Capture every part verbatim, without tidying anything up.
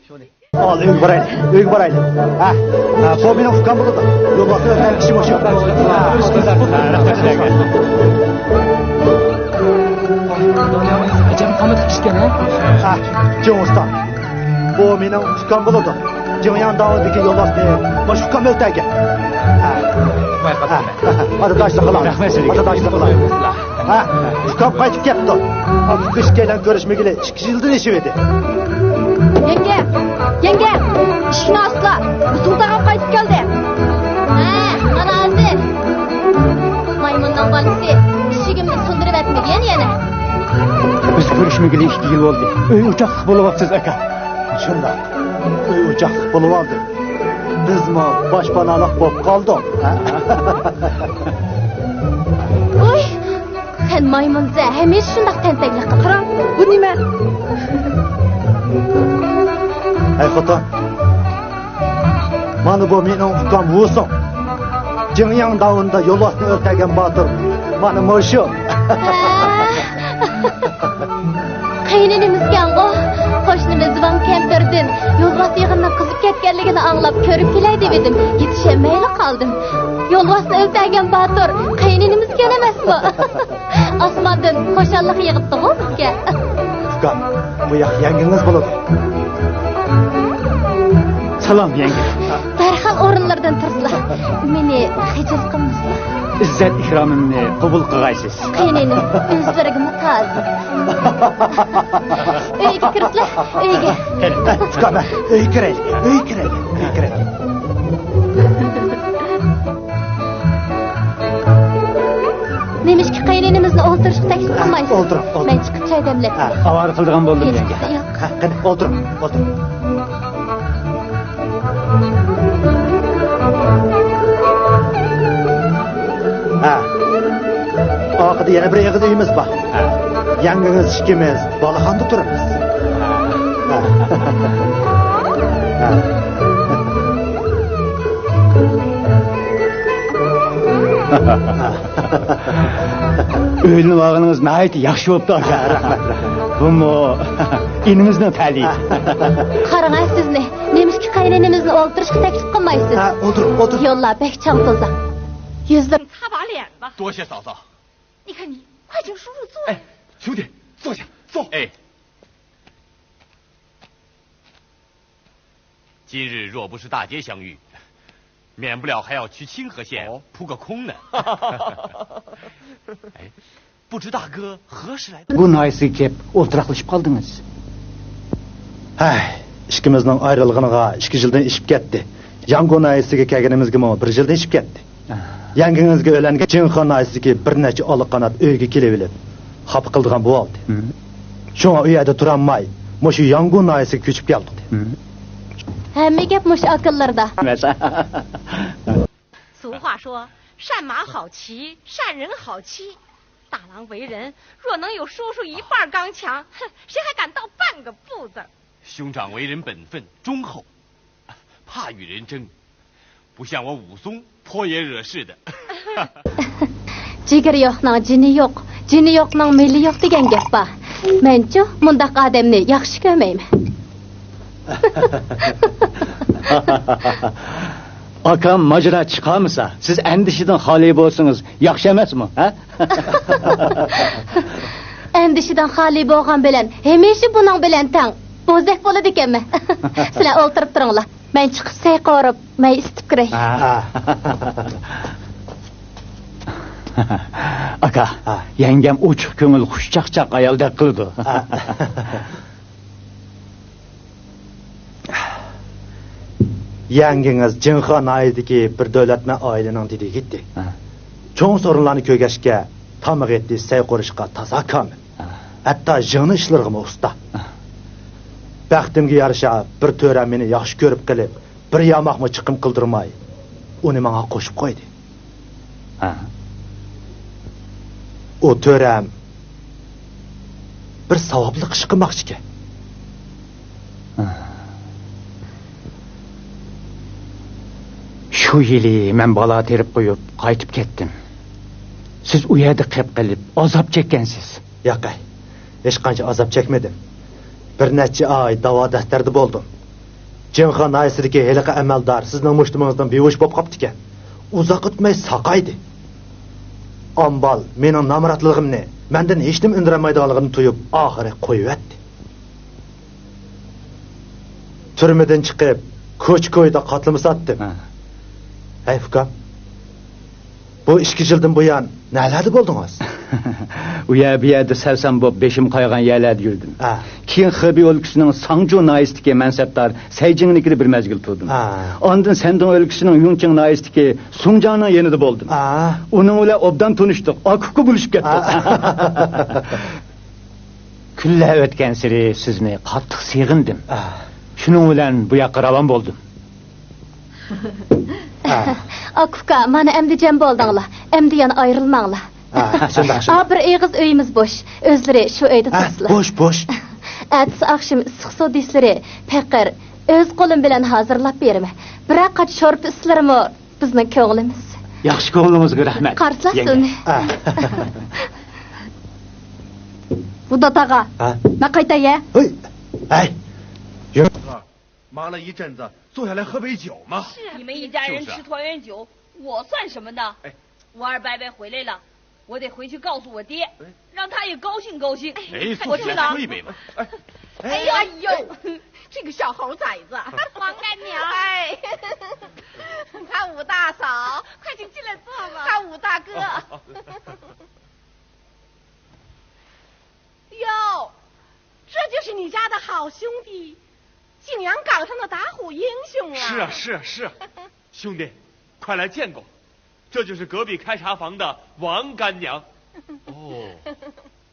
ئال، ئۆيگە بارايلى، ئۆيگە بارايلى. ھە، ھە، بۇ مېنىڭ ئۇكام بولىدۇ. يولۋاسنى ئۆلتۈرگەن كىشى مۇشۇ. ھە، رەھمەت سىلەرگە. ئەجەب قامەت قىلىشكەن، ھە؟ ھە، جېڭ ئۇستا. بۇ مېنىڭ ئۇكام بولىدۇ. جېڭياڭ داۋىدىكى يولۋاسنى مۇشۇ ئۇكام ئۆلتۈرگەن. ھە. ھە، ھە، ھە. ئاداشلىق قىلاڭ. رەھمەت سىلەرگە. ئاداشلىق قىلاڭ. ھە، ئۇكام قايتىپ كەپتۇ. ئۇكا ئىككىيلەن كۆرۈشمىگىلى ئىككى يىلدىن ئېشىۋىدى. يەڭگە! يەڭگە! ئىشىكنى ئاچلا! رۇسۇل تاغام قايتىپ كەلدى! ھە، مانا ھازىر! مايمۇننىڭ بالىسى ئىشىكىمنى سۇندۇرۇۋەتمىگىن يەنە! بىز كۆرۈشمىگىلى ئىككى يىل بولدى. ئۆي ئوچاقلىق بولۇۋاپسىز، ئاكا. شۇنداق. ئۆي ئوچاقلىق بولۇۋالدى. بىزمۇ باشپاناھلىق بولۇپ قالدۇق. ھە؟ ۋوي! سەن مايمۇنسەن، ھەمىشە شۇنداق تەنتەكلىك قىل. قاراڭ، بۇ نېمە؟ ھەي خوتۇن، مانا بۇ مېنىڭ ئۇكام ۋۇسۇڭ. جىڭياڭ داۋىنىدا يولۋاسنى ئۆلتۈرگەن باتۇر مانا مۇشۇ. قېيىنىنىمىزكەنغۇ. قوشنىمىز ۋاڭ كەمپىردىن يولۋاس يىغىننىڭ قىزىپ كەتكەنلىكىنى ئاڭلاپ كۆرۈپ كېلەي دېۋىدىم. يېتىشەلمەيلا قالدىم. يولۋاسنى ئۆلتۈرگەن باتۇر قېيىنىنىمىزكەن ئەمەسمۇ؟ ئاسماندىن خۇشاللىق يېغىپتىغۇ بىزگە. ئۇكام، بۇ ياق يەڭگىڭىز بولىدۇ. سالام، يەڭگە. دەرھال ئورۇنلىرىدىن تۇرسىلا. مېنى خىجىل قىلمىسىلا. ئىززەت ئىكرامىمنى قوبۇل قىلغايسىز. قېنى، ئۆزلىرىگىمۇ تازا. ئۆيگە كىرىسىلا، ئۆيگە. قېنى، ئۇكام، ئۆيگە كىرەيلى، ئۆيگە كىرەيلى، ئۆيگە كىرەيلى. نېمىشقا قېيىنىنىمىزنى ئولتۇرۇشقا تەكلىپ قىلمايسىز؟ ئولتۇرۇڭ، ئولتۇرۇڭ. مەن چىقىپ چاي دەملەپ. ھە، ئاۋارە قىلىدىغان بولدۇم، يەڭگە. ياق. ھە، قېنى، ئولتۇرۇڭ، ئولتۇرۇڭ. ھە. ئارقىدا يەنە بىر ئېغىز ئۆيىمىز بار. ھە. يەڭگىڭىز ئىككىمىز بالاخانىدا تۇرىمىز. ھە. ھە. ئۆيلىنىپ ئالغىنىڭىز ناھايىتى ياخشى بوپتۇ، ئاكا. رەھمەت، رەھمەت. بۇمۇ ئىنىمىزنىڭ تەلىيى. قاراڭ سىزنى، نېمىشقا قېيىنىنىمىزنى ئولتۇرۇشقا تەكلىپ قىلمايسىز؟ ھە، ئولتۇرۇڭ، ئولتۇرۇڭ. يوللار بەك چاڭ توزا. يۈزلىرىم. 多谢嫂嫂。你看你，快请叔叔坐。哎，兄弟，坐下，坐。哎。 今日若不是大街相遇，免不了还要去清河县哦。扑个空呢。哎，不知大哥何时来？ بۇ ناھىيەسىگە كېلىپ ئولتۇراقلىشىپ قالدىڭىز. ھەي، ئىككىمىزنىڭ ئايرىلغىنىغا ئىككى يىلدىن ئېشىپ كەتتى. ياڭگۇ ناھىيەسىگە كەلگىنىمىزگىمۇ بىر يىلدىن ئېشىپ كەتتى. ئاھ. يەڭگىڭىزگە ئۆيلەنگەن جىڭخۇا ناھىيەسىدىكى بىر نەچچە ئالا قانات ئۆيگە كېلىۋېلىپ، خاپا قىلىدىغان بولۇۋالدى. ھىم. شۇڭا ئۇ يەردە تۇرالماي، مۇشۇ ياڭگۇ ناھىيەسىگە كۆچۈپ كەلدۇق. ھىم. ھەممە گەپ مۇشۇ ئاكىلىرىدا. ئەمەس. 俗话说，善马好骑，善人好欺。大郎为人，若能有叔叔一半刚强，哼，谁还敢到半个不字儿？兄长为人本分忠厚，怕与人争，不像我武松， ھويە رېشىدە. جىگىرى يوقنىڭ جېنى يوق، جېنى يوقنىڭ مېلى يوق دېگەن گەپ بار. مەنچۇ مۇنداق ئادەمنى ياخشى كۆرمەيمەن. ئاكام ماجىرا چىقارمىسا، سىز ئەندىشىدىن خالىي بولسىڭىز ياخشى ئەمەسمۇ، ھە؟ ئەندىشىدىن خالىي بولغان بىلەن ھەمىشە بۇنىڭ بىلەن تەڭ بوزەك بولىدىكەنمەن. سىلەر ئولتۇرۇپ تۇرۇڭلار. مەن چىقىپ سەي قورۇپ، مەي ئىسىتىپ كىرەي. ھە. ئاكا، ھە. يەڭگەم ئوچۇق كۆڭۈل، خۇشچاقچاق ئايالدەك قىلىدۇ. ھە. يەڭگىڭىز جىڭخۇا ناھىيەسىدىكى بىر دۆلەتمەن ئائىلىنىڭ دېدى يىگىتى. ھە. چوڭ سورۇنلارنى كۆرگەچكە، تامىقى يېتىش، سەي قورۇشقا تازا كامىل. ھە. ھەتتا ژىڭنە ئىشلىرىغىمۇ ئۇستا. ھە. بەختىمگە يارىشا، بىر تۆرەم مېنى ياخشى كۆرۈپ قېلىپ، بىر ياماقمۇ چىقىم قىلدۇرماي، ئۇنى ماڭا قوشۇپ قويدى. ھە. ئۇ تۆرەم بىر ساۋابلىق ئىش قىلماقچىكەن. ھە. شۇ يىلى مەن بالا تېرىپ قويۇپ قايتىپ كەتتىم. سىز ئۇ يەردە قېپ قېلىپ ئازاب چەككەنسىز. ياقەي، ھېچقانچە ئازاب چەكمىدىم. بىر نەچچە ئاي داۋا دەستەردە بولدۇم. جىڭخې ناھىيەسىدىكى ھېلىقى ئەمەلدار سىزنىڭ مۇشتۇمىڭىزدىن بىھوش بولۇپ قاپتىكەن. ئۇزاق ئۆتمەي ساقايدى. ئامبال مېنىڭ نامراتلىقىمنى، مەندىن ھېچنېمە ئۈندۈرەلمەيدىغانلىقىنى تۇيۇپ، ئاخىرى قويۇۋەتتى. تۈرمىدىن چىقىپ، كوچا-كويىدا قاتلىما ساتتىم. ھە. ھەي، ئۇكام، بۇ ئىككى يىلدىن بۇيان نەلەردە بولدىڭىز؟ ئۇ يەر، بۇ يەردە سەرسان بولۇپ، بېشىم قايغان يەرلەردە يۈردۈم. ھە. كېيىن خېبېي ئۆلكىسىنىڭ ساڭجۇ ناھىيەسىدىكى مەنسەپدار سەيجىڭنىڭكىدە بىر مەزگىل تۇردۇم. ھە. ئاندىن سەندۇڭ ئۆلكىسىنىڭ يۇڭچىڭ ناھىيەسىدىكى سۇڭجاڭنىڭ يېنىدا بولدۇم. ھە. ئۇنىڭ بىلەن ئوبدان تونۇشتۇق، ئاكا-ئۇكا بولۇشۇپ كەتتۇق. ھە. كۈنلەر ئۆتكەنسېرى سىزنى قاتتىق سېغىندىم. ئا. شۇنىڭ بىلەن بۇ ياققا راۋان بولدۇم. ئا. ئاكا-ئۇكا، مانا ئەمدى جەم بولدۇڭلار. ئەمدى يەنە ئايرىلماڭلار. ئا، شۇنداق، شۇنداق. ئا، بىر ئېغىز ئۆيىمىز بوش. ئۆزلىرى شۇ ئۆيدە ئا، تۇرسىلا. بوش، بوش. ئەتىسى ئاخشىمى ئىسسىق سۇ دېسىلىرى، پېقىر، ئۆز قولۇم بىلەن ھازىرلاپ بېرىمەن. بىرەر قاچا شورپا ئىچسىلىرىمۇ بىزنىڭ كۆڭلىمىز. ياخشى كۆڭلىڭىزگە رەھمەت، قارىسىلا يەڭگە. سىزنى. ئا. 武大大哥，啊？那快点呀！ ھەي! ھەي! يۈر. 忙了一阵子，坐下来喝杯酒嘛。是啊，你们一家人吃团圆酒，我算什么呢？哎。我二伯伯回来了，我得回去告诉我爹，哎。让他也高兴高兴。哎，我去了啊。坐下来喝一杯嘛。哎。哎呦，哎呦，这个小猴崽子。王干娘。哎。 他武大嫂，快请进来坐吧。他武大哥。哦，哦。 哟，这就是你家的好兄弟，景阳冈上的打虎英雄啊。是啊，是啊，是啊。兄弟，快来见过，这就是隔壁开茶房的王干娘。哦，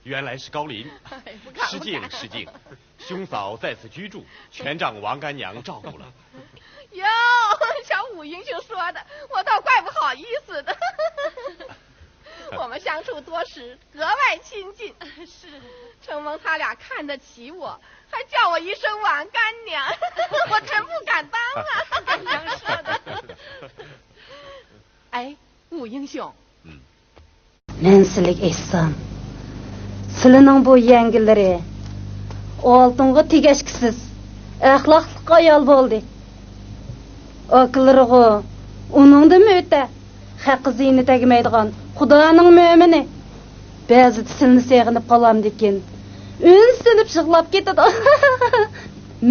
原来是高林。哎，不敢，失敬，不敢。失敬。兄嫂在此居住，全仗王干娘照顾了。哟，像武英雄说的，我倒怪不好意思的。 我们相处多时，格外亲近。是。承蒙他俩看得起我，还叫我一声王干娘，我真不敢当啊。干娘说的。哎，武英雄。嗯。 مەن سىلىگە ئېيتسام، سىلىنىڭ بۇ يەڭگىلىرى ئالتۇنغا تېگەشكۈسىز، ئەخلاقلىق ئايال بولدى. ئاكىلىرىغۇ ئۇنىڭدىنمۇ ئۆتە، خەققە زىيىنى تەگمەيدىغان خۇدانىڭ مۆمىنى. بەزىدە سىلىنى سېغىنىپ قالامدىكىن، ئۈنسىنىپ يىغلاپ كېتىدۇ.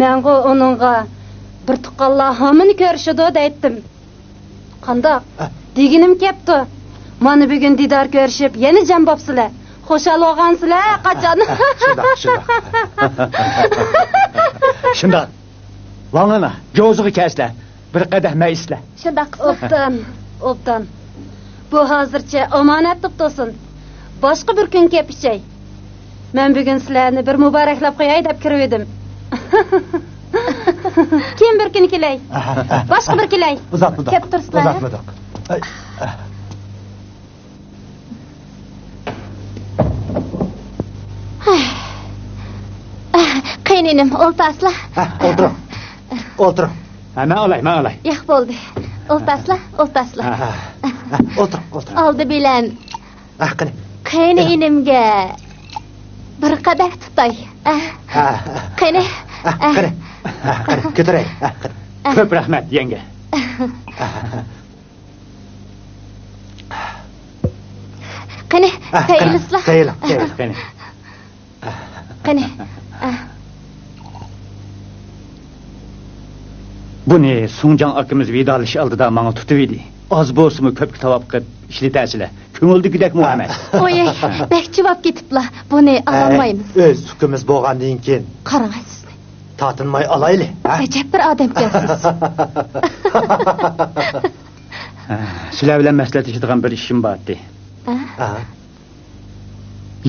مەنغۇ ئۇنىڭغا بىر تۇغقانلار ھامان كۆرۈشىدۇ دەيتتىم. قانداق؟ ھە. دېگىنىم كەپتۇ. مانا بۈگۈن دىدار كۆرۈشۈپ يەنە جەم بوپسىلەر. خۇشال بولغانسىلەر قاچان؟ ھە، شۇنداق، شۇنداق. شۇنداق. ۋاڭ ئانا، جوزىغا كەلسىلە. بىر قەدەھ مەي ئىچسىلە. شۇنداق قىلسىلە. ئوبدان، ئوبدان. بۇ ھازىرچە ئامانەت تۇتۇلسۇن. باشقا بىر كۈن كەپ ئىچەي. مەن بۈگۈن سىلەرنى بىر مۇبارەكلەپ قوياي دەپ كىرىۋىدىم. كېيىن بىر كۈنى كېلەي. ئەھە، ئەھە. باشقا بىر كېلەي. ئۇزاتمىدۇق. كەپ تۇرسىلا. ئۇزاتمىدۇق. ئەي، ئەھ. قېنى ئىنىم، ئولتۇرسىلا. ھە، ئولتۇرۇڭ. ئولتۇرۇڭ. ھە، مەن ئالاي، مەن ئالاي. ياق، بولدى. ئولتۇرسىلا، ئولتۇرسىلا. ھە، ھە، ھە، ئولتۇرۇڭ، ئولتۇرۇڭ. ئالدى بىلەن ھە، قېنى. قېنى ئىنىمگە بىر قەدەھ تۇتاي. ئە. ھە، ھە. قېنى. ھە، قېنى. ھە، قېنى. كۆتۈرەي. ھە، قېنى. كۆپ رەھمەت، يەڭگە. قېنى، ھە، قېنى. تەيىنلىسىلا. تەيىنلىڭ، تەيىنلىڭ. قېنى. قېنى. ئە. بۇنى سۇڭجاڭ ئاكىمىز ۋىدالىشىش ئالدىدا ماڭا تۇتۇۋىدى. ئاز بولسىمۇ كۆپكە تاۋاپ قىلىپ ئىشلىتەرسىلەر. كۆڭۈلدىكىدەكمۇ ئەمەس. ئوي، بەك چۇۋاپ كېتىپلا. بۇنى ئالالمايمىز. ئۆز ئۇكىمىز بولغاندىن كېيىن. قاراڭ سىزنى. تارتىنماي ئالايلى، ھە؟ ئەجەب بىر ئادەمكەنسىز. ھە، سىلەر بىلەن مەسلىھەتلىشىدىغان بىر ئىشىم بارتى. ھە؟ ھە.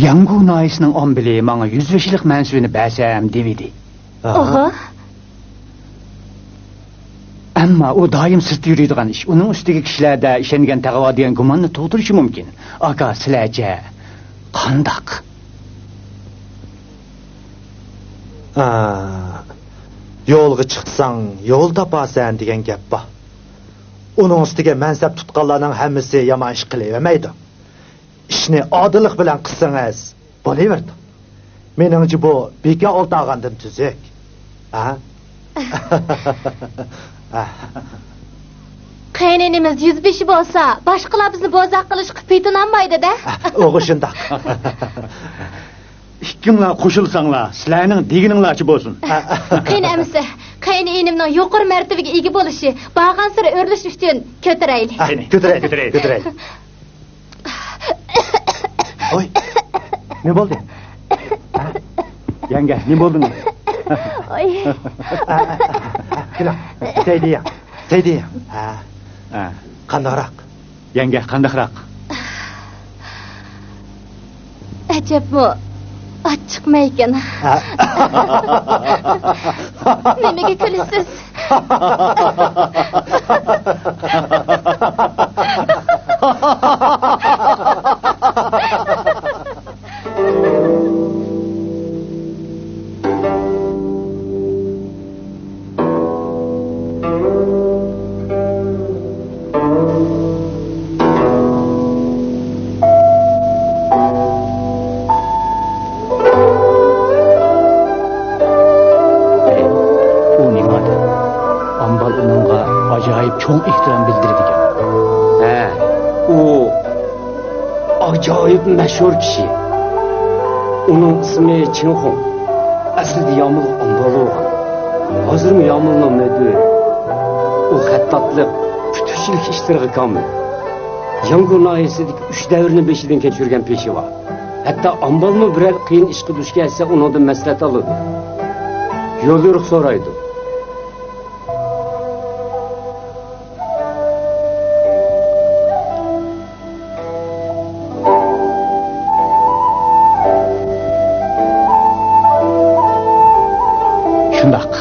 ياڭگۇ ناھىيەسىنىڭ ئامبىلى ماڭا يۈز بېشىلىق مەنسىۋىنى بەرسەم دېۋىدى. ئاھا. ئوھو. ئەمما ئۇ دائىم سىرتتا يۈرىدىغان ئىش. ئۇنىڭ ئۈستىگە كىشىلەردە ئىشەنگەن تەقۋا دېگەن گۇماننى تۇغدۇرۇشى مۇمكىن. ئاكا، سىلەرچە قانداق؟ ھا، يولغا چىقساڭ يول تاپارسەن دېگەن گەپ بار. ئۇنىڭ ئۈستىگە مەنسەپ تۇتقانلارنىڭ ھەممىسى يامان ئىش قىلىۋەرمەيدۇ. ئىشنى ئادىللىق بىلەن قىلسىڭىز بولۇۋېرىدۇ. مېنىڭچە بۇ بىكار ئولتۇرغاندىن تۈزۈك. ھە؟ قېيىنئىنىمىز يۈزبېشى بولسا، باشقىلار بىزنى بوزەك قىلىشقا پېتىنالمايدۇ-دە. ئۇغۇ شۇنداق. ئىككىڭلار قوشۇلساڭلار، سىلەرنىڭ دېگىنىڭلارچە بولسۇن. قېنى ئەمىسە، قېيىنئىنىمنىڭ يۇقىرى مەرتىۋىگە ئىگە بولۇشى، بارغانسېرى ئۆرلىشى ئۈچۈن كۆتۈرەيلى. قېنى، كۆتۈرەيلى، كۆتۈرەيلى. ۋوي، نېمە بولدى؟ ھە؟ يەڭگە، نېمە بولدىڭىز؟ ۋوي. كېلىڭ، سەيدىيە، سەيدىيە. ھە. ھە. قانداقراق؟ يەڭگە، قانداقراق؟ ئەجەبمۇ ئاچچىقمۇ ئىكەن. ھە. نېمىگە كۈلىسىز؟ ئۇ نېمە ئادەم؟ ئامبال ئۇنىڭغا ئاجايىپ چوڭ ئېھتىرام بىلدۈرىدىكەن. ھە، ئۇ ئاجايىپ مەشھۇر كىشى. ئۇنىڭ ئىسمى چىڭخۇڭ. ئەسلىدە يامۇلغا ئامبال بولغان. ھازىرمۇ يامۇلنىڭ مۇدىرى. ئۇ خەتتاتلىق، پۈتۈشچىلىك ئىشلىرىغا كامىل. ياڭگۇ ناھىيەسىدىكى ئۈچ دەۋرنى بېشىدىن كەچۈرگەن پېشىۋا. ھەتتا ئامبالمۇ بىرەر قىيىن ئىشقا دۇچ كەلسە، ئۇنىڭدىن مەسلىھەت ئالىدۇ. يوليورۇق سورايدۇ. شۇنداق.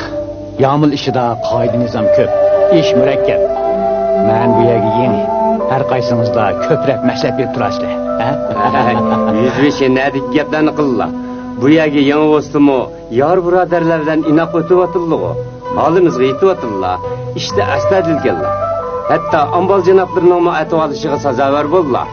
يامۇل ئىشىدا قائىدە-نىزام كۆپ، ئىش مۇرەككەپ. مەن بۇ يەرگە يېڭى. ھەر قايسىڭىزلار كۆپرەك مەسلىھەت بېرىپ تۇرارسىلەر، ھە؟ يۈزبېشى، نەدىكى گەپلەرنى قىللا. بۇ يەرگە يېڭى بولسىمۇ، يار بۇرادەرلەر بىلەن ئىناق ئۆتۈۋاتىدىغۇ. ھالىمىزغا يېتىۋاتىدىلا. ئىشتا ئەستەدىلكەنلا. ھەتتا ئامبال جانابلىرىنىڭمۇ ئەتىۋارلىشىغا سازاۋەر بوللا.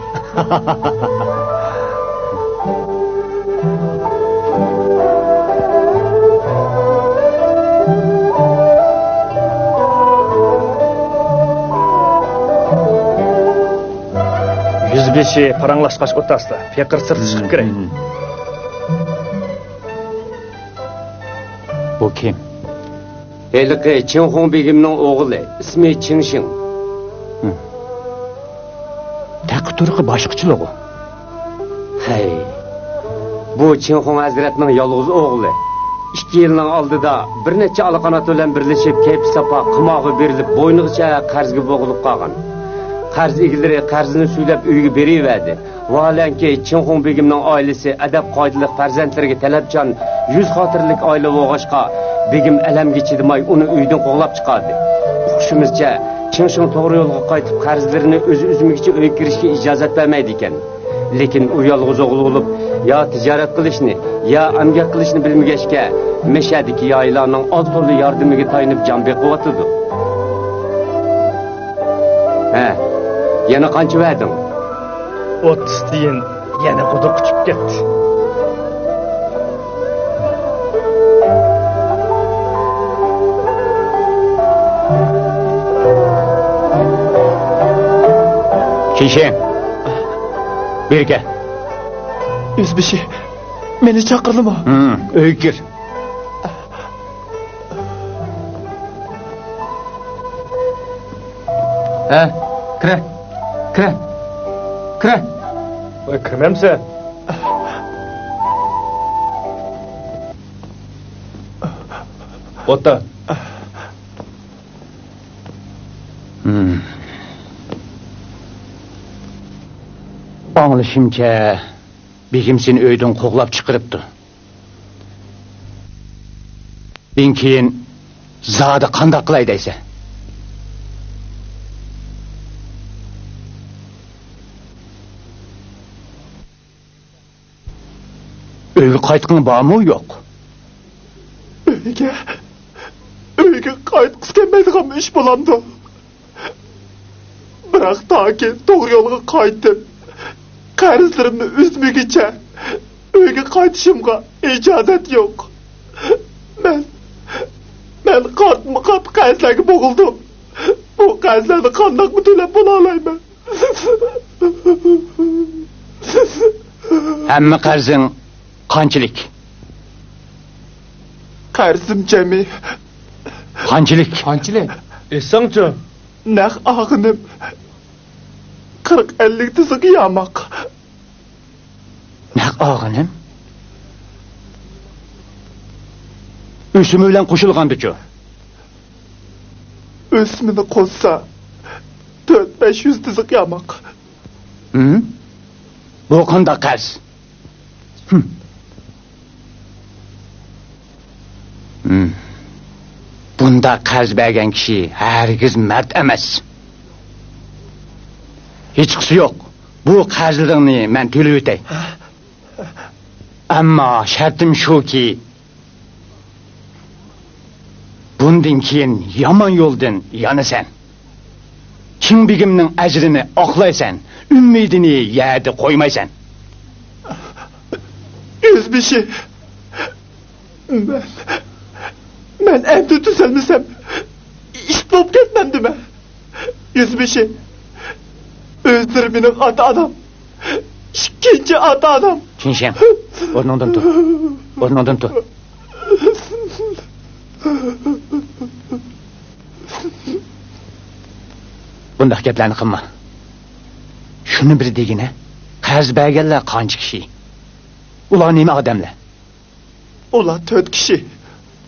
يۈزبېشى پاراڭلاشقاچ ئولتۇرسىلا، پېقىر سىرتقا چىقىپ كىرەي. بۇ كىم؟ ھېلىقى چىڭخۇڭ بېگىمنىڭ ئوغلى، ئىسمى چىڭشىڭ. ھىم. تەقى-تۇرقى باشقىچىلىغۇ. ھەي، بۇ چىڭخۇڭ ھەزرەتنىڭ يالغۇز ئوغلى. ئىككى يىلنىڭ ئالدىدا بىر نەچچە ئالا-قانات بىلەن بىرلىشىپ، كەيپى ساپا قىمارغا بېرىلىپ، بوينىغىچە قەرزگە بوغۇلۇپ قالغان. قەرز ئىگىلىرى قەرزىنى سۈيلەپ ئۆيگە بېرىۋەردى. ۋاھالەنكى، چىڭخۇڭ بېگىمنىڭ ئائىلىسى ئەدەپ-قائىدىلىك، پەرزەنتلىرىگە تەلەپچان، يۈز خاتىرىلىك ئائىلە بولغاچقا، بېگىم ئەلەمگە چىدىماي ئۇنى ئۆيدىن قوغلاپ چىقاردى. ئۇقۇشىمىزچە، چىڭشىڭ توغرا يولغا قايتىپ، قەرزلىرىنى ئۆزى ئۈزمىگۈچە ئۆيگە كىرىشكە ئىجازەت بەرمەيدىكەن. لېكىن ئۇ يالغۇز ئوغۇل بولۇپ، يا تىجارەت قىلىشنى، يا ئەمگەك قىلىشنى بىلمىگەچكە، مەشەدىكى يايىلارنىڭ ئاز-تولا ياردىمىگە تايىنىپ جان بېقىۋاتىدۇ. ھە، يەنە قانچە بەردىڭ؟ ئوتتۇز تىيىن. يەنە قۇدۇق ئۇچۇپ كەتتى. چىشىڭ. بېرىكە. يۈزبېشى، مېنى چاقىردىمۇ؟ ھىم، ئۆيگە كىر. ھە، كىرە، كىرە، كىرە. ۋاي، كىرمەمسەن؟ ئوتتا. ھىم. ئاڭلىشىمچە، بېگىم سېنى ئۆيدىن قوغلاپ چىقىرىپتۇ. ئىن كېيىن زادى قانداق قىلاي دەيسەن؟ ئۆيگە قايتقۇڭ بارمۇ يوق؟ ئۆيگە، ئۆيگە قايتقۇسى كەلمەيدىغانمۇ ئىش بولامدۇ؟ بىراق تاكى توغرا يولغا قايتىپ، قەرزلىرىمنى ئۈزمىگۈچە ئۆيگە قايتىشىمغا ئىجازەت يوق. مەن، مەن قاتمۇ قات قەرزلەرگە بوغۇلدۇم. بۇ قەرزلەرنى قانداقمۇ تۆلەپ بولالايمەن؟ ھەممە قەرزىڭ قانچىلىك؟ قەرزىم جەمئىي. قانچىلىك؟ قانچىلىك؟ ئېيتساڭچۇ؟ نەق ئالغىنىم قىرىق ئەللىك تىزىق ياماق. نەق ئالغىنىم؟ ئۆسۈمى بىلەن قوشۇلغاندىچۇ؟ ئۆسۈمىنى قوشسا، تۆت بەش يۈز تىزىق ياماق. ھىم؟ بۇ قانداق قەرز؟ ھىم. ھىم. بۇنداق قەرز بەرگەن كىشى ھەرگىز مەرد ئەمەس. ھېچقىسى يوق. بۇ قەرزلىرىڭنى مەن تۆلىۋېتەي. ئەمما شەرتىم شۇكى، بۇندىن كېيىن يامان يولدىن يانىسەن. چىڭ بېگىمنىڭ ئەجرىنى ئاقلايسەن، ئۈمىدىنى يەردە قويمايسەن. يۈزبېشى، مەن، مەن ئەمدى تۈزەلمىسەم، ئىت بولۇپ كەتمەمدىمەن؟ يۈزبېشى، ئۆزلىرى مېنىڭ ئاتا-ئانام، ئىككىنچى ئاتا-ئانام. چىنشىڭ، ئورنۇڭدىن تۇر. ئورنۇڭدىن تۇر. بۇنداق گەپلەرنى قىلما. شۇنى بىر دېگىنە، قەرز بەرگەنلەر قانچە كىشى؟ ئۇلار نېمە ئادەملەر؟ ئۇلار تۆت كىشى.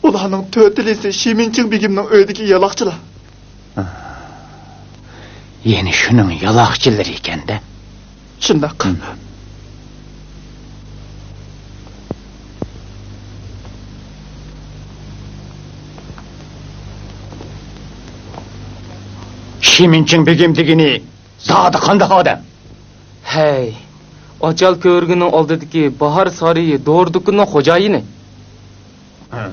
ئۇلارنىڭ تۆتىلىسى شىمىنچىڭ بېگىمنىڭ ئۆيىدىكى يالاقچىلار. يەنە شۇنىڭ يالاقچىلىرى ئىكەن-دە. شۇنداق. ھىم. شىمىنچىڭ بېگىم دېگىنى زادى قانداق ئادەم؟ ھەي، ئاچال كۆۋرۈكىنىڭ ئالدىدىكى باھار سارىيى دورا دۇكىنىنىڭ خوجايىنى. ھە؟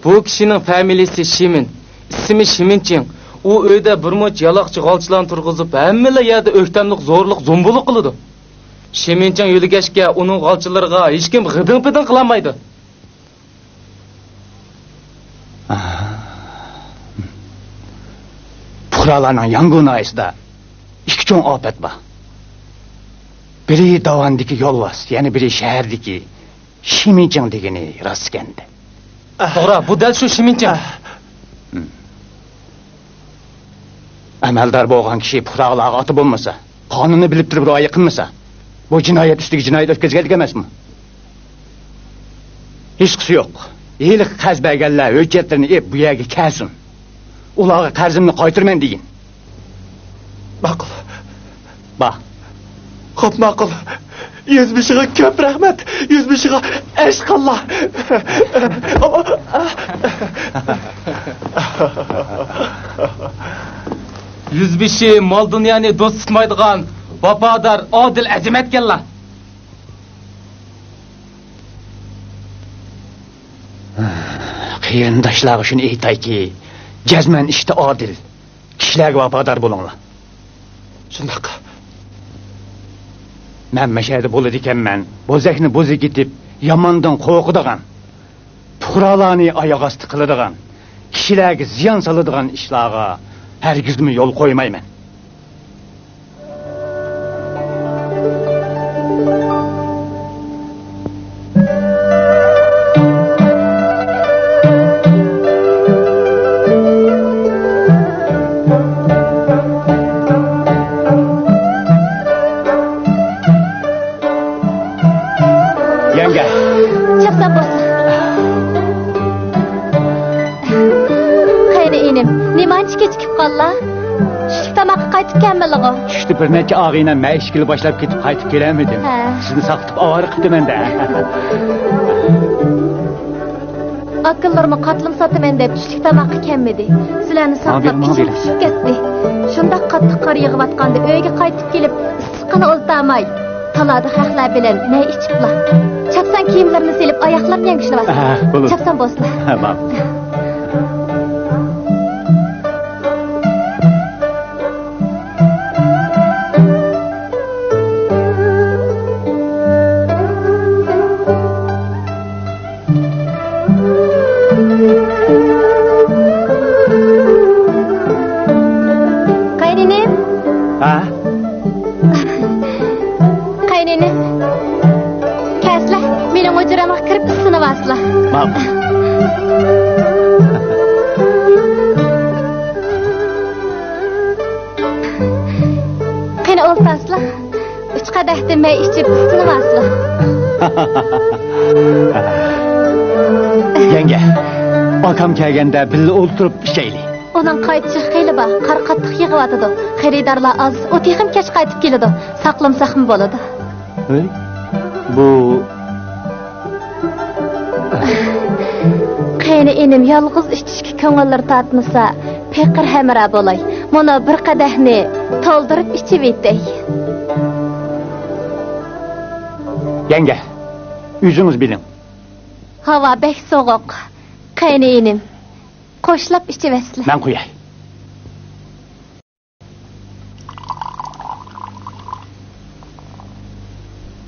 بۇ كىشىنىڭ فامىلىسى شىمىن، ئىسمى شىمىنچىڭ. ئۇ ئۆيدە بىر مۇنچە يالاقچى غالچىلارنى تۇرغۇزۇپ، ھەممىلا يەردە ئۆكتەملىك زورلۇق، زومبۇلۇق قىلىدۇ. شىمىنچىڭ يۆلىگەچكە، ئۇنىڭ غالچىلىرىغا ھېچكىم غىدىڭ-پىدىڭ قىلالمايدۇ. پۇقرالارنىڭ ياڭگۇ ناھىيەسىدە ئىككى چوڭ ئاپەت بار. بىرى داۋاندىكى يولۋاس، يەنە بىرى شەھەردىكى شىمىنچىڭ دېگىنى راست ئىكەن-دە. توغرا، بۇ دەل شۇ شىمىنچىڭ. ھىم. ئەمەلدار بولغان كىشى پۇقرالارغا ئاتا بولمىسا، قانۇننى بىلىپ تۇرۇپ رىئايە قىلمىسا، بۇ جىنايەت ئۈستىگە جىنايەت ئۆتكۈزگەندەك ئەمەسمۇ؟ ھېچقىسى يوق. ھېلىقى قەرز بەرگەنلەر ھۆججەتلىرىنى ئېلىپ بۇ يەرگە كەلسۇن. ئۇلارغا قەرزىمنى قايتۇرىمەن دېگىن. ماقۇل. بار. خوپ، ماقۇل. يۈزبېشىغا كۆپ رەھمەت. يۈزبېشىغا ئەشقاللا. يۈزبېشى مال-دۇنيانى دوست تۇتمايدىغان ۋاپادار، ئادىل ئەزىمەتكەنلا. قېرىنداشلارغا شۇنى ئېيتايكى، جەزمەن ئىشتا ئادىل، كىشىلەرگە ۋاپادار بولۇڭلار. شۇنداق. مەن مەشەدە بولىدىكەنمەن، بوزەكنى بوزىكىتىپ، ياماندىن قورقىدىغان، پۇقرالارنى ئاياغ ئاستى قىلىدىغان، كىشىلەرگە زىيان سالىدىغان ئىشلارغا ھەرگىزمۇ يول قويمايمەن. يەڭگە. چاپسان بولسۇن. قېنى ئىنىم، نېمانچە كېچىكىپ قاللا؟ چۈشلۈك تاماققا قايتىپ كەلمىلىغۇ؟ چۈشتە بىر نەچچە ئاغىنەم مەشىكىلى باشلاپ كېتىپ قايتىپ كېلەلمىدىم. ھە. سىزنى ساقىتىپ ئاۋارە قىپتىمەن-دە. ئاكىلىرىمۇ قاتلىما ساتىمەن دەپ چۈشلۈك تاماققا كەلمىدى. سىلەرنى ساقلاپ كېچىم پىشىپ كەتتى. شۇنداق قاتتىق قار يېغىۋاتقاندا ئۆيگە قايتىپ كېلىپ، ئىسسىققىنا ئولتۇرماي، تالادا خەقلەر بىلەن نەي ئىچىپلا. چاپسان كىيىملىرىنى سېلىپ، ئاياقلاپ يەڭگۈشنى باسسا. ھە، بولىدۇ. چاپسان بولسىلا. ھە، ماقۇل. قېنى ئولتۇرسىلا. ئۈچ قەدەھتىن مەي ئىچىپ ئىسسىنىۋالسىلا. يەڭگە، ئاكام كەلگەندە بىللە ئولتۇرۇپ ئىچەيلى. ئۇنىڭ قايتىشىغا خېلى بار. قار قاتتىق يېغىۋاتىدۇ. خېرىدارلار ئاز. ئۇ تېخىمۇ كەچ قايتىپ كېلىدۇ. ساقلىمىساقمۇ بولىدۇ. ھەي، بۇ قېنى ئىنىم يالغۇز ئىچىشكە كۆڭۈللىرى تارتمىسا، پېقىر ھەمراھ بولاي. مانا بىر قەدەھنى تولدۇرۇپ ئىچىۋېتەي. يەڭگە، ئۆزىڭىز بىلىڭ. ھاۋا بەك سوغۇق. قېنى ئىنىم، قوشلاپ ئىچىۋەتسىلە. مەن قۇياي.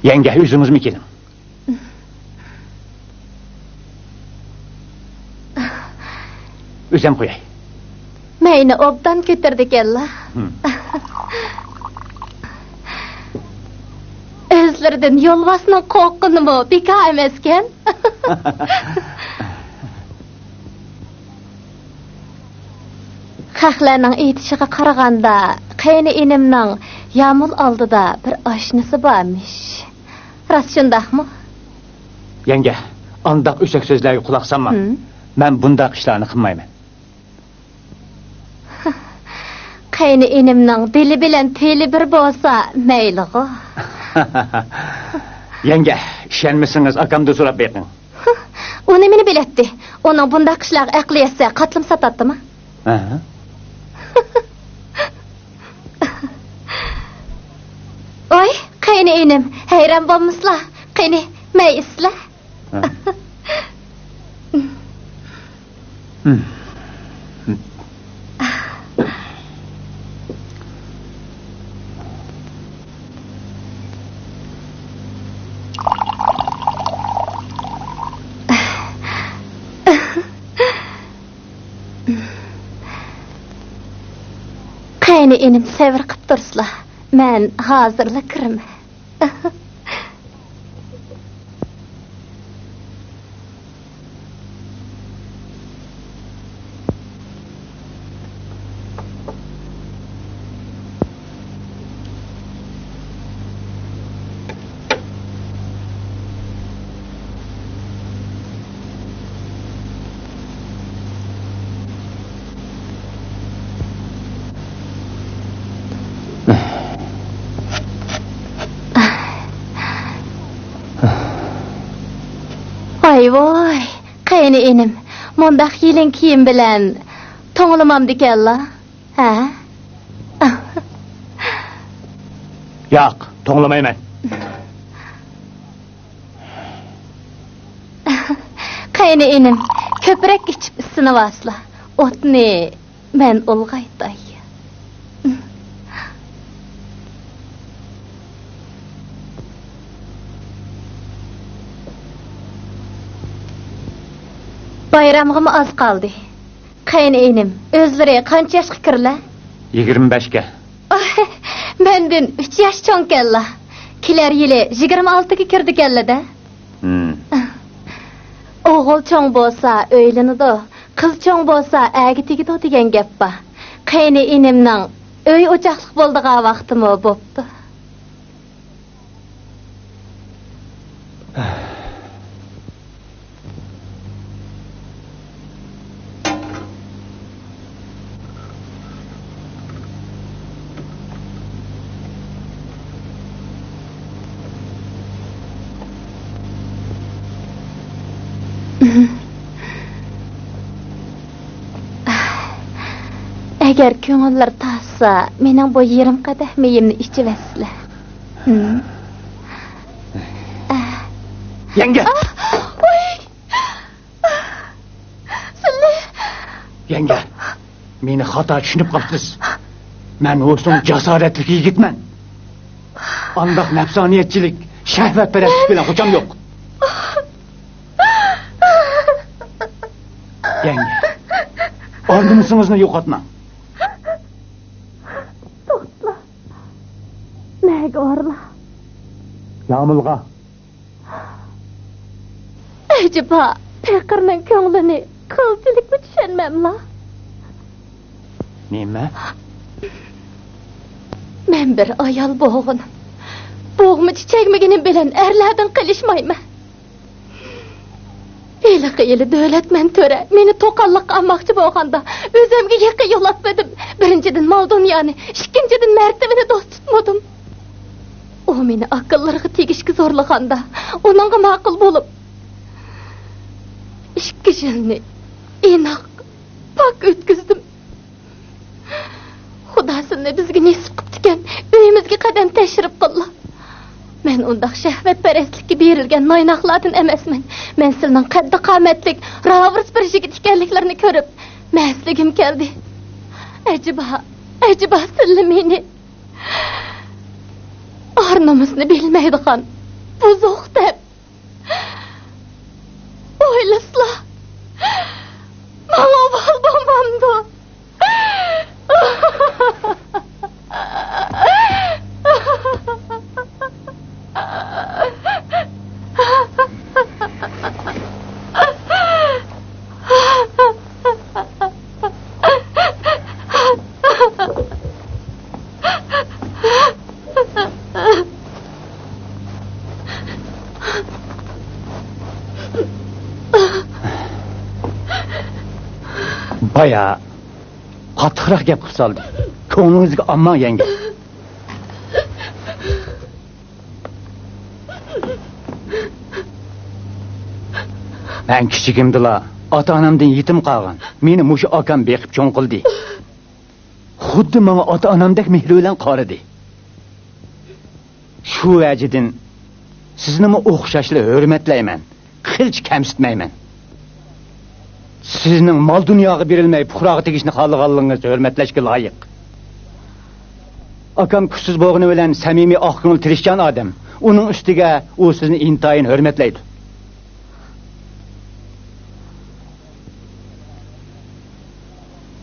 يەڭگە، ئۆزىڭىزمۇ كېلىڭ. ئۆزۈم قۇياي. مەينى ئوبدان كۆتۈرىدىكەنلا. ھىم. ئۆزلىرىدىن يولۋاسنىڭ قورققىنىمۇ بىكار ئەمەسكەن. خەقلەرنىڭ ئېيتىشىغا قارىغاندا، قېنى ئىنىمنىڭ يامۇل ئالدىدا بىر ئاشنىسى بارمىش. راست شۇنداقمۇ؟ يەڭگە، ئانداق ئۆسەك سۆزلەرگە قۇلاق سالماڭ. ھىم. مەن بۇنداق ئىشلارنى قىلمايمەن. قېنى ئىنىمنىڭ دىلى بىلەن تىلى بىر بولسا مەيلىغۇ. يەڭگە، ئىشەنمىسىڭىز ئاكامدىن سوراپ بېقىڭ. ئۇ نېمىنى بىلەتتى؟ ئۇنىڭ بۇنداق ئىشلارغا ئەقلى يەتسە، قاتلىم ساتاتتىما؟ ھە. ۋاي، قېنى ئىنىم، ھەيران بولمىسىلا. قېنى، مەي ئىسلا. ھە. قېنى ئىنىم، سەۋر قىپ تۇرسىلا، مەن ھازىرلا كىرىمەن. ۋاي ۋاي، قېنى ئىنىم، مۇنداق يېلىڭ كىيىم بىلەن توڭلىمامدىكەنلا؟ ھە؟ ياق، توڭلىمايمەن. قېنى ئىنىم، كۆپرەك ئىچىپ ئىسسىنىۋالسىلا. ئوتنى مەن ئۇلغايتاي. بايرامغىمۇ ئاز قالدى. قېنى ئىنىم، ئۆزلىرى قانچە ياشقا كىرىلە؟ يىگىرمە بەشكە. مەندىن ئۈچ ياش چوڭكەنلا. كېلەر يىلى يىگىرمە ئالتىگە كىرىدىكەنلىدە. ھىم. ئوغۇل چوڭ بولسا ئۆيلىنىدۇ، قىز چوڭ بولسا ئەرگە تېگىدۇ دېگەن گەپ بار. قېنى ئىنىمنىڭ ئۆي ئوچاقلىق بولىدىغان ۋاقتىمۇ بوپتۇ. ئەگەر كۆڭۈللىرى تارتسا، مېنىڭ بۇ يېرىم قەدەھ مېيىمنى ئىچىۋەتسىلە. ھىم. يەڭگە! ئاھ! ۋاي! سىلى! يەڭگە، مېنى خاتا چۈشىنىپ قاپسىز. مەن ھوسۇڭ جاسارەتلىك يىگىتمەن. ئانداق نەپسانىيەتچىلىك، شەھۋەتپەرەسلىك بىلەن خوجام يوق. يەڭگە، ئارزۇمىسىڭىزنى يوقاتماڭ. توختىلا. نەگە بارىلا؟ يامۇلغا. ئەجەبا، پېقىرنىڭ كۆڭلىنى قىلچىلىكمۇ چۈشەنمەملا؟ نېمە؟ مەن بىر ئايال بولغىنىم، بوغما چېچەكمىگىنىم بىلەن ئەرلەردىن قېلىشمايمەن. ھېلىقى يىلى دۆلەتمەن تۆرە مېنى توقاللىققا ئالماقچى بولغاندا، ئۆزۈمگە يېقىن يولاتمىدىم. بىرىنچىدىن، مال-دۇنيانى، ئىككىنچىدىن، مەرتىۋىنى دوست تۇتمىدىم. ئۇ مېنى ئاكىلىرىغا تېگىشكە زورلىغاندا، ئۇنىڭغا ماقۇل بولۇپ، ئىككى يىلنى ئىناق، پاك ئۆتكۈزدۈم. خۇدا سىلىنى بىزگە نېسىپ قىپتىكەن، ئۆيىمىزگە قەدەم تەشرىپ قىللا. مەن ئۇنداق شەھۋەتپەرەسلىككە بېرىلگەن نايناقلاردىن ئەمەسمەن. مەن سىلىنىڭ قەددى-قامەتلىك، راۋۇرۇس بىر يىگىت ئىكەنلىكلىرىنى كۆرۈپ، مەستلىكىم كەلدى. ئەجەبا، ئەجەبا سىلى مېنى ئار-نومۇسنى بىلمەيدىغان بۇزۇق دەپ ئويلىسىلا، ماڭا ئۇۋال بولمامدۇ؟ بايا قاتتىقراق گەپ قىلىپ سالدى. كۆڭلىڭىزگە ئالماڭ، يەڭگە. مەن كىچىكىمدىلا ئاتا-ئانامدىن يېتىم قالغان. مېنى مۇشۇ ئاكام بېقىپ چوڭ قىلدى. خۇددى ماڭا ئاتا-ئانامدەك مېھرى بىلەن قارىدى. شۇ ۋەجىدىن سىزنىمۇ ئوخشاشلا ھۆرمەتلەيمەن، قىلچە كەمسىتمەيمەن. سىزنىڭ مال-دۇنياغا بېرىلمەي، پۇقراغا تېگىشنى خالىغانلىقىڭىز ھۆرمەتلەشكە لايىق. ئاكام كۈچسىز بولغىنى بىلەن سەمىمىي، ئاق كۆڭۈل، تىرىشچان ئادەم. ئۇنىڭ ئۈستىگە ئۇ سىزنى ئىنتايىن ھۆرمەتلەيدۇ.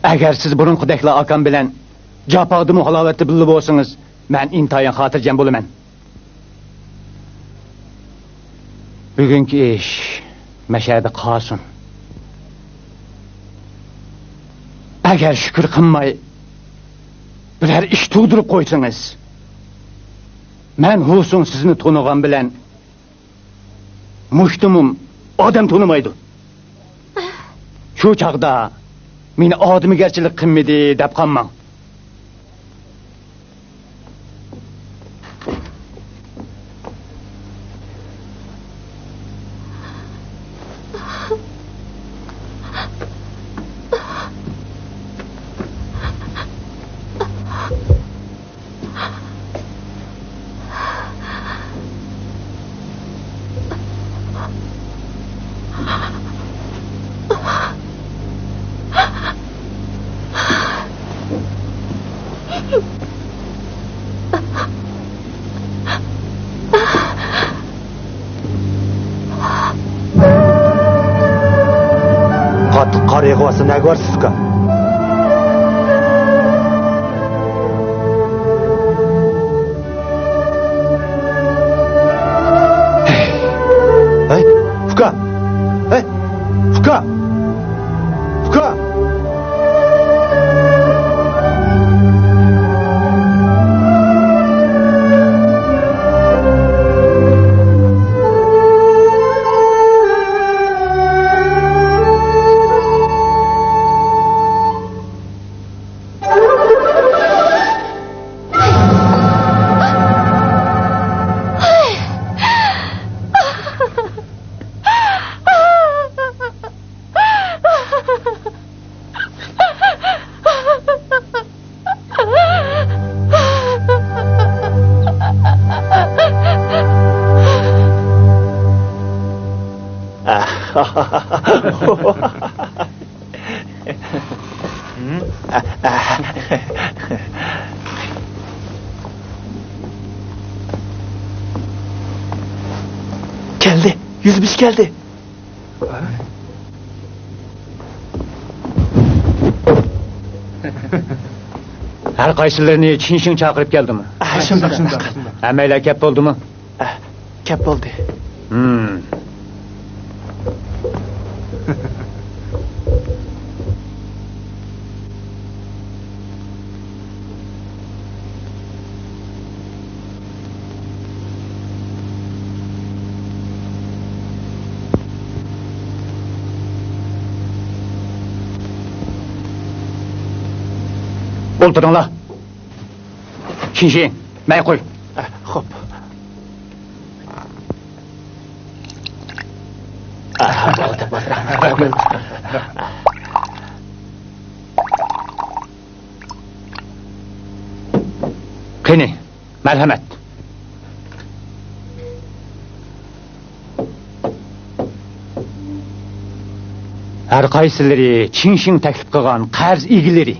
ئەگەر سىز بۇرۇنقىدەكلا ئاكام بىلەن جاپادىمۇ، ھالاۋەتتە بىللە بولسىڭىز، مەن ئىنتايىن خاتىرجەم بولىمەن. بۈگۈنكى ئىش مەشەدە قالسۇن. ئەگەر شۈكۈر قىلماي، بىرەر ئىش تۇغدۇرۇپ قويسىڭىز، مەن ھۇسۇڭ سىزنى تونۇغان بىلەن مۇشتۇمۇم ئادەم تونۇمايدۇ. شۇ چاغدا مېنى ئادىمىگەرچىلىك قىلمىدى دەپ قالماڭ. قاتتىق قار يېغىۋاتسا، نەگە بارىسىز، ئۇكام؟ ھەي، ئۇكام! ھەي، ئۇكام! ئۇكام! كەلدى، يۈزبىشى كەلدى. ھەر قايسىلىرىنى چىن شىڭ چاقىرىپ كەلدىمۇ؟ ھە، شۇنداق، شۇنداق، شۇنداق. ھەممەيلەن كەپ بولدىمۇ؟ ھە، كەپ بولدى. ھىم. ئولتۇرۇڭلار. شىنشىڭ، مەي قۇي. خوپ. قېنى، مەرھەمەت. ھەر قايسىلىرى چىڭشىڭ تەكلىپ قىلغان قەرز ئىگىلىرى.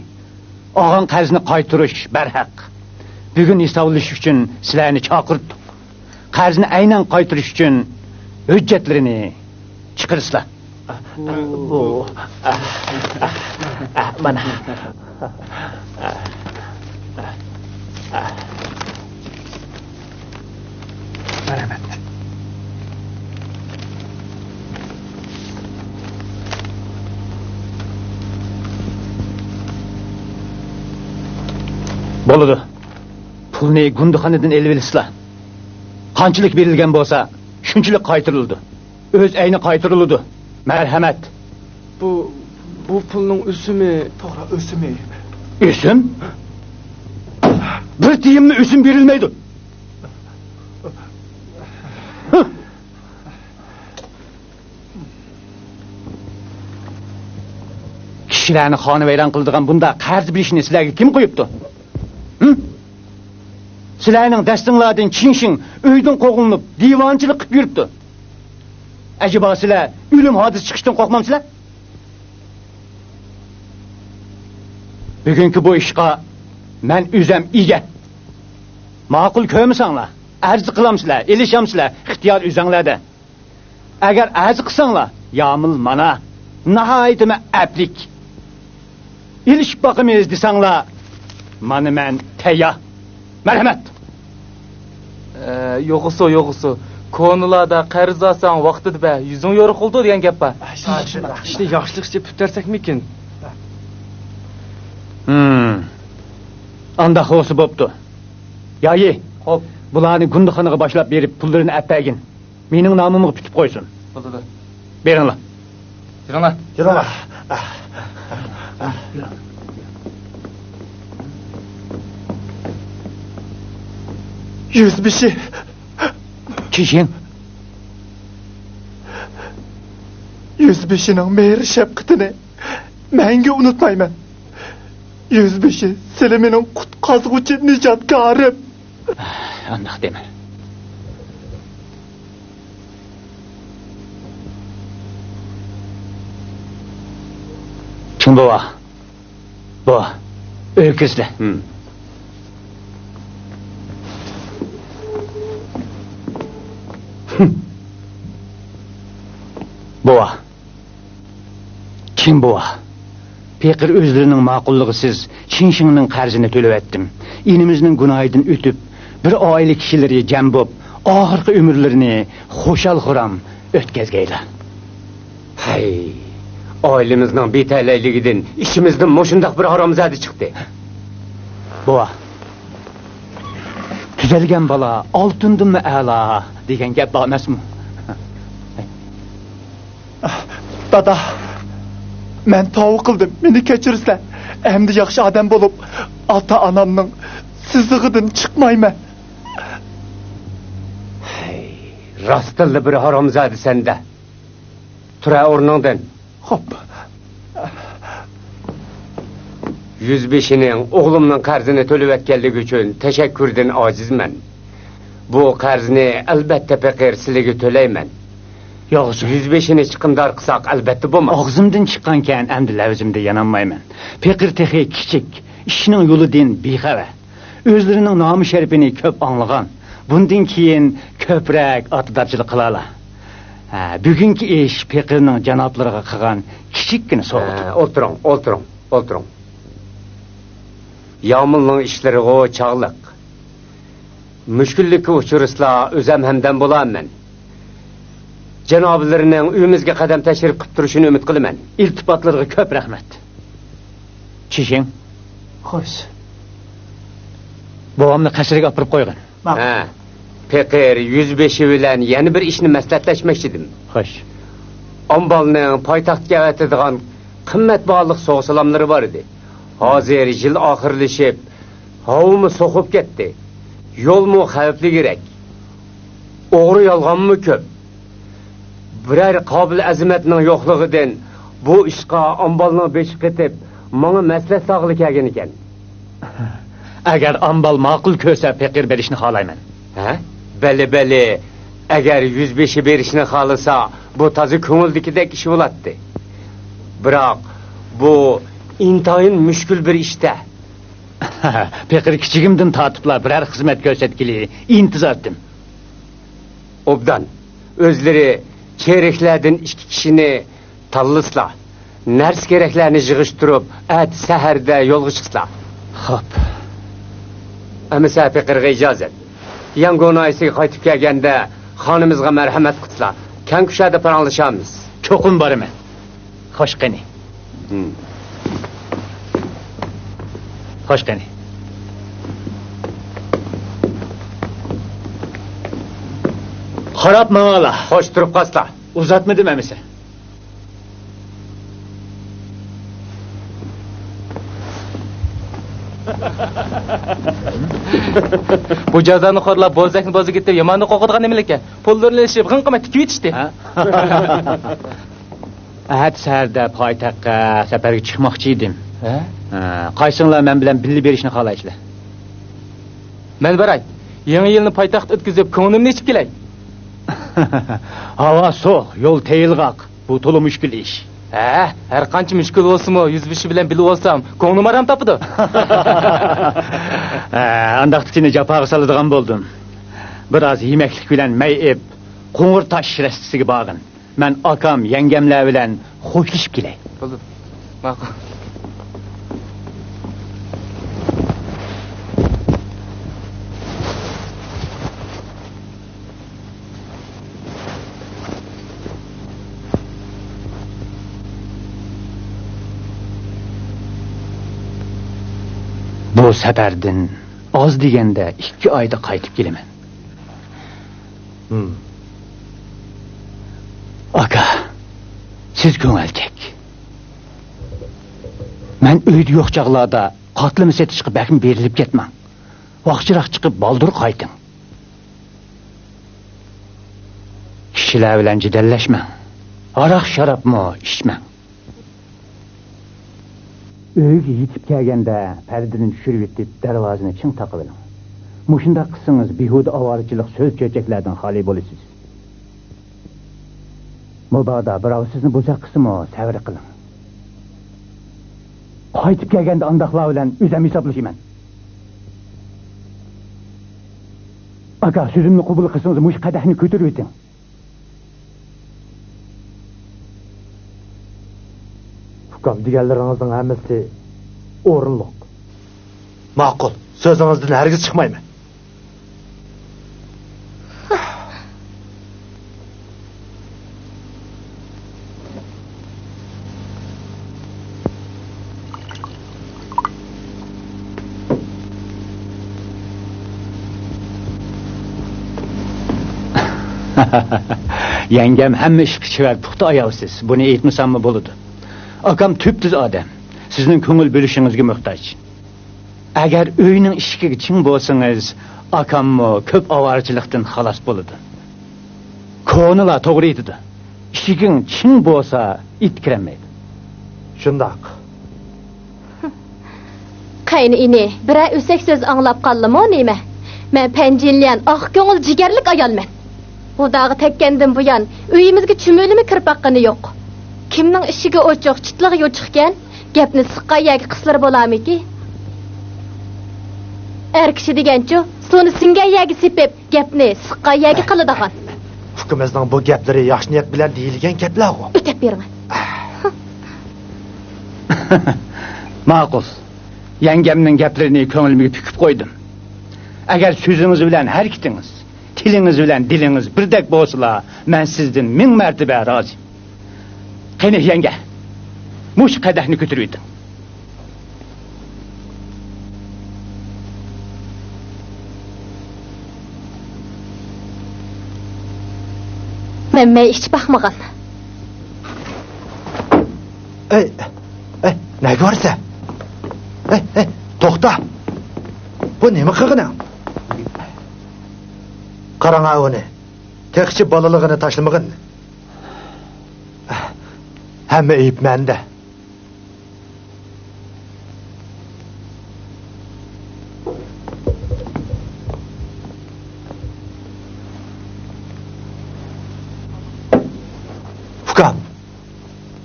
ئالغان قەرزنى قايتۇرۇش بەرھەق. بۈگۈن ھېسابلىشىش ئۈچۈن سىلەرنى چاقىرتتۇق. قەرزنى ئەينەن قايتۇرۇش ئۈچۈن ھۆججەتلىرىنى چىقىرىسىلەر. بۇ، مانا. مەرھەمەت. بولىدۇ. پۇلنى گۇندىخانىدىن ئېلىۋېلىسىلا. قانچىلىك بېرىلگەن بولسا، شۇنچىلىك قايتۇرۇلىدۇ. ئۆز ئەينى قايتۇرۇلىدۇ. مەرھەمەت. بۇ، بۇ پۇلنىڭ ئۆسۈمى. توغرا، ئۆسۈمى. ئۆسۈم؟ بىر تىيىنمۇ ئۆسۈم بېرىلمەيدۇ. كىشىلەرنى خانىۋەيران قىلىدىغان بۇنداق قەرز بېرىشنى سىلەرگە كىم قويۇپتۇ؟ ھىم؟ سىلەرنىڭ دەستىڭلاردىن چىڭشىڭ ئۆيدىن قوغلىنىپ، دىۋانىچىلىق قىلىپ يۈرۈپتۇ. ئەجەبا، سىلەر ئۆلۈم ھادىسە چىقىشتىن قورقمامسىلەر؟ بۈگۈنكى بۇ ئىشقا مەن ئۆزۈم ئىگە. ماقۇل كۆرمىسەڭلار، ئەرز قىلامسىلەر، ئېلىشامسىلەر، ئىختىيار ئۆزۈڭلەردە. ئەگەر ئەرز قىلساڭلار، يامۇل مانا، ناھايىتىمۇ ئەپلىك. ئېلىشىپ باقىمىز دېسەڭلار، مانا مەن تەييار. مەرھەمەت! ئە، يوغىسۇ، يوغىسۇ. كونىلاردا «قەرز ئالساڭ، ۋاقتىدا بەر، يۈزۈڭ يورۇق بولىدۇ» دېگەن گەپ بار. ئىشنى ياخشىلىقچە پۈتتۈرسەكمىكىن؟ ھىم. ئانداق بولسا بوپتۇ. يايى، خوپ. بۇلارنى گۇندىخانىغا باشلاپ بېرىپ، پۇللىرىنى ئەپ بەرگىن. مېنىڭ نامىمغا پۈتۈپ قويسۇن. بولىدۇ. بېرىڭلار. يۈرۈڭلار. يۈرۈڭلار. يۈزبېشى. چىشىڭ. يۈزبېشىنىڭ مېھىر-شەپقىتىنى مەڭگۈ ئۇنتۇمايمەن. يۈزبېشى، سىلى مېنىڭ قۇتقازغۇچى نىجاتكارىم. ئانداق دېمە. چىڭ بوۋا، بوۋا، ئۆيگە كىرسىلە. ھىم. بوۋا. چىن بوۋا، پېقىر ئۆزلىرىنىڭ ماقۇللۇقىسىز چىن شىڭنىڭ قەرزىنى تۆلەۋەتتىم. ئىنىمىزنىڭ گۇناھىدىن ئۆتۈپ، بىر ئائىلە كىشىلىرى جەم بوپ، ئاخىرقى ئۆمۈرلىرىنى خۇشال-خۇرام ئۆتكەزگەيلا. ھەي، ئائىلىمىزنىڭ بىتەلەيلىكىدىن ئىچىمىزدىن مۇشۇنداق بىر ھارامزادە چىقتى. بوۋا، تۈزەلگەن بالا ئالتۇندىنمۇ ئەلا دېگەن گەپ بار ئەمەسمۇ؟ دادا، مەن تاۋا قىلدىم، مېنى كەچۈرسىلە. ئەمدى ياخشى ئادەم بولۇپ، ئاتا-ئانامنىڭ سىزىقىدىن چىقمايمەن. ھەي، راستتىنلا بىر ھارامزادىسەن-دە. تۇرە ئورنۇڭدىن. خوپ. يۈزبېشىنىڭ ئوغلۇمنىڭ قەرزىنى تۆلىۋەتكەنلىكى ئۈچۈن تەشەككۈردىن ئاجىزمەن. بۇ قەرزنى، ئەلبەتتە، پېقىر سىلىگە تۆلەيمەن. ياغسۇ. يۈزبېشىنى چىقىمدار قىلساق، ئەلبەتتە بولماس. ئاغزىمدىن چىققانكەن، ئەمدى لەۋزىمدە يانالمايمەن. پېقىر تېخى كىچىك، ئىشنىڭ يولىدىن بىخەۋەر. ئۆزلىرىنىڭ نامى-شەرىپىنى كۆپ ئاڭلىغان. بۇندىن كېيىن كۆپرەك ئاتىدارچىلىق قىلالا. ھە، بۈگۈنكى ئىش پېقىرنىڭ جانابلىرىغا قىلغان كىچىككىنە سوۋغىتى. ھە، ئولتۇرۇڭ، ئولتۇرۇڭ، ئولتۇرۇڭ. يامۇلنىڭ ئىشلىرىغۇ چاغلىق. مۈشكۈللۈككە ئۇچرىسىلا، ئۆزەم ھەمدەم بولارمەن. جانابلىرىنىڭ ئۆيىمىزگە قەدەم تەشرىپ قىلىپ تۇرۇشىنى ئۈمىد قىلىمەن. ئىلتىپاتلىرىغا كۆپ رەھمەت. چىشىڭ. خوش. بوۋامنى قەسرىگە ئاپىرىپ قويغىن. ماقۇل. ھە، پېقىر يۈزبېشى بىلەن يەنە بىر ئىشنى مەسلىھەتلەشمەكچىدىم. خوش. ئامبالنىڭ پايتەختكە ئەۋەتىدىغان قىممەتباھالىق سوغا-سالاملىرى بار ئىدى. ھازىر يىل ئاخىرلىشىپ، ھاۋىمۇ سوقۇپ كەتتى. يولمۇ خەۋپلىكرەك. ئوغرى-يالغانمۇ كۆپ. بىرەر قابىل ئەزىمەتنىڭ يوقلۇقىدىن بۇ ئىشقا ئامبالنىڭ بېشى قېتىپ، ماڭا مەسلىھەت سالغىلى كەلگەنىكەن. ئەگەر ئامبال ماقۇل كۆرسە، پېقىر بېرىشنى خالايمەن. ھە؟ بەلى، بەلى. ئەگەر يۈزبېشى بېرىشنى خالىسا، بۇ تازا كۆڭۈلدىكىدەك ئىش بولاتتى. بىراق، بۇ ئىنتايىن مۈشكۈل بىر ئىش-تە. پېقىر كىچىكىمدىن تارتىپلا بىرەر خىزمەت كۆرسەتكىلى ئىنتىزاردىم. ئوبدان، ئۆزلىرى چېرىكلەردىن ئىككى كىشىنى تاللىسىلا، نەرسە-كېرەكلەرنى يىغىشتۇرۇپ، ئەتە سەھەردە يولغا چىقسىلا. خوپ. ئەمىسە پېقىرغا ئىجازەت. ياڭگۇ ناھىيەسىگە قايتىپ كەلگەندە خانىمىزغا مەرھەمەت قىلسىلا، كەڭ كۇشادە پاراڭلىشارمىز. چوقۇم بارىمەن. خوش قېنى. ھىم. خوش قېنى. قاراپ ماڭالا. خوش، تۇرۇپ قالسىلا. ئۇزاتمىدىم ئەمىسە. بۇ جازانى خورلاپ، بوزەكنى بوزىگىتىپ، ياماننى قوغۇتقان نېمىلىككەن؟ پۇللىرىنى ئېلىشىپ، غىڭ قىلماي تىكىۋېتىشتى. ھە؟ ئەتە سەھەردە پايتەختكە سەپەرگە چىقماقچى ئىدىم. ھە؟ ھە، قايسىڭلار مەن بىلەن بىللە بېرىشنى خالايسىلەر؟ مەن باراي. يېڭى يىلنى پايتەختتە ئۆتكۈزۈپ، كۆڭلۈمنى ئېچىپ كېلەي. ھاۋا سوغۇق، يول تېيىلغاق. بۇ تولا مۈشكۈل ئىش. ھە، ھەر قانچە مۈشكۈل بولسىمۇ، يۈزبېشى بىلەن بىللە بولسام، كۆڭلۈم ئارام تاپىدۇ. ھە، ئانداقتا سېنى جاپاغا سالىدىغان بولدۇم. بىراز يېمەكلىك بىلەن مەي ئېپ، قوڭۇر تاش رەستىسىگە بارغىن. مەن ئاكام، يەڭگەملەر بىلەن خوشلىشىپ كېلەي. بولدى. ماقۇل. بۇ سەپەردىن ئاز دېگەندە ئىككى ئايدا قايتىپ كېلىمەن. ھىم. ئاكا، سىز كۆڭۈل ئەركەك. مەن ئۆيدە يوق چاغلاردا قاتلىما سېتىشقا بەكمۇ بېرىلىپ كەتمەڭ. ۋاقچىراق چىقىپ بالدۇر قايتىڭ. كىشىلەر بىلەن جېدەللەشمەڭ. ھاراق-شارابمۇ ئىچمەڭ. ئۆيگە يېتىپ كەلگەندە پەردىنى چۈشۈرۈۋېتىپ، دەرۋازىنى چىڭ تاقىۋېلىڭ. مۇشۇنداق قىلسىڭىز، بىھۇدە ئاۋارىچىلىق، سۆز-چۆچەكلەردىن خالىي بولىسىز. مۇبادا بىراۋ سىزنى بۇزاق قىلسىمۇ، سەۋر قىلىڭ. قايتىپ كەلگەندە ئانداقلار بىلەن ئۆزۈم ھېسابلىشىمەن. ئاكا، سۆزۈمنى قوبۇل قىلسىڭىز، مۇشۇ قەدەھنى كۆتۈرۈۋېتىڭ. ئۇكام، دېگەنلىرىڭىزنىڭ ھەممىسى ئورۇنلۇق. ماقۇل، سۆزىڭىزدىن ھەرگىز چىقمايمەن. يەڭگەم ھەممە ئىشقا چېۋەر، پۇختا ئاياۋسىز. بۇنى ئېيتمىساممۇ بولىدۇ. ئاكام تۈپتۈز ئادەم. سىزنىڭ كۆڭۈل بۆلۈشىڭىزگە موھتاج. ئەگەر ئۆينىڭ ئىشىكىگە چىڭ بولسىڭىز، ئاكاممۇ كۆپ ئاۋارىچىلىقتىن خالاس بولىدۇ. كونىلار توغرا ئېيتىدۇ، ئىشىكىڭ چىڭ بولسا، ئىت كىرەلمەيدۇ. شۇنداق. قەينى ئىنى، بىرەر ئۆسەك سۆز ئاڭلاپ قالدىمۇ نېمە؟ مەن پەنجىنليەن ئاق كۆڭۈل جىگەرلىك ئايالمەن. خۇداغا تەگكەندىن بۇيان، ئۆيىمىزگە چۈمۈلىمۇ كىرىپ باققىنى يوق. كىمنىڭ ئىشىكى ئوچۇق، چىتلىقى يوچۇقكەن؟ گەپنى سىققان يەرگە قىسلىرى بولارمىكى؟ ئەر كىشى دېگەنچۇ، سۇنى سىڭگەن يەرگە سېپىپ، گەپنى سىققان يەرگە قىلىدىغان. ئۇكىمىزنىڭ بۇ گەپلىرى ياخشى نىيەت بىلەن دېيىلگەن گەپلەرغۇ. ئۆتەپ بېرىڭە. ماقۇل. يەڭگەمنىڭ گەپلىرىنى كۆڭلۈمگە پۈكۈپ قويدۇم. ئەگەر سۆزىڭىز بىلەن ھەرىكىتىڭىز ئېلىڭىز بىلەن دىلىڭىز بىردەك بولسىلا، مەن سىزدىن مىڭ مەرتىبە رازى. قېنى، يەڭگە، مۇشۇ قەدەھنى كۆتۈرۈۋېتىڭ. مەن، مەن ئىچىپ باقمىغان. ئەي، ئەي، نەگە بارىسەن؟ ئەي، ئەي، توختا! بۇ نېمە قىلغىنىڭ؟ قاراڭ ئۇنى. تېخىچە بالىلىقىنى تاشلىمىغىن. ھەممە ئەيىب مەندە. ئۇكام،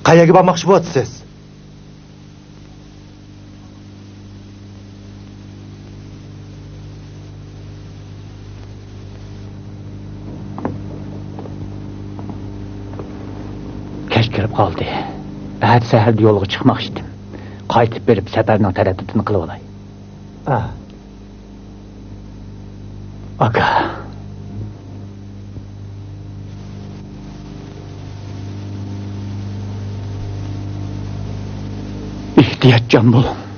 قەيەرگە بارماقچى بولۇۋاتىسىز؟ كەچ كىرىپ قالدى. ئەتە سەھەردە يولغا چىقماقچىدىم. قايتىپ بېرىپ سەپەرنىڭ تەرەتىپىنى قىلىۋالاي. ئا. ئاكا. ئېھتىياتچان بول.